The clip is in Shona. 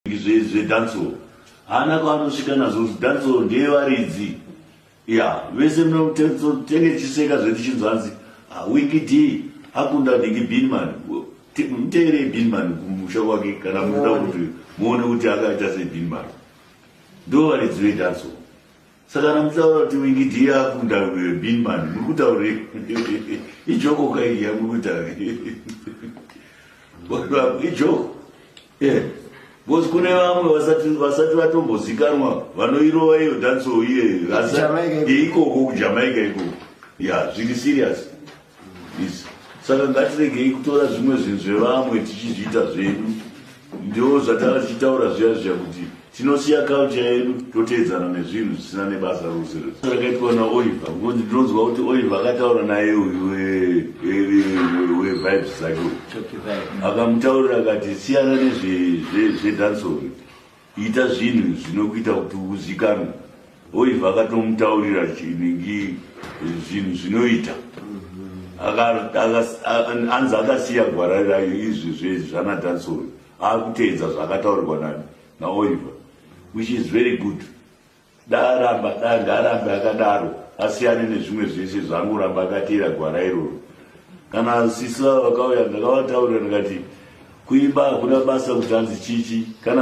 Zvedancehall haana kwaanosvika nazvo. Dancehall ndeyevaridzi ya vese. Tenge tichiseka zvetichinzwa hanzi, "Ah, Winky D akunda ndingi Binman." Muteerei Binman kumusha kwake kana munoda kuti muone kuti akaita sei. Binman ndo varidzi vedancehall. Saka kana muchitaura kuti Winky D akunda Binman, muri kutaurei? Ijoke kai yamuri kuita? Ijoke, yeah. Because kune vamwe vasati vatombozikanwa vanoirova iyo dancehall iye. Jamaica ikoko. Ikoko kuJamaica ikoko ya, zviri serious is. Saka ngatiregei kutora zvimwe zvinhu zvevamwe tichizviita zvedu. Ndo zvatanga tichitaura zviya zviya kuti tinosiya culture yedu, toteedzana nezvinhu zvisina nebasa rose rose. Rakaitwa naOliver, because ndinonzwa kuti Oliver akataura naye uyu wevibes dzake uyu. Toki Vibe. Akamutaurira akati, "Siyana nezvedancehall, ita zvinhu zvinokuita kuti uzikanwe." Oliver akatomutaurira chiningi zvinhu zvinoita. Anzi akasiya gwara rayo izvi zvana dancehall, akuteedza zvakataurirwa naOliver, which is very good. Daramba da ngaarambe akadaro, asiyane nezvimwe zvese zvaangoramba akateera gwara iroro. Kana sisi vavo vakauya, ndakavataurira ndikati kuimba hakuna basa kuti hanzi chichi kana.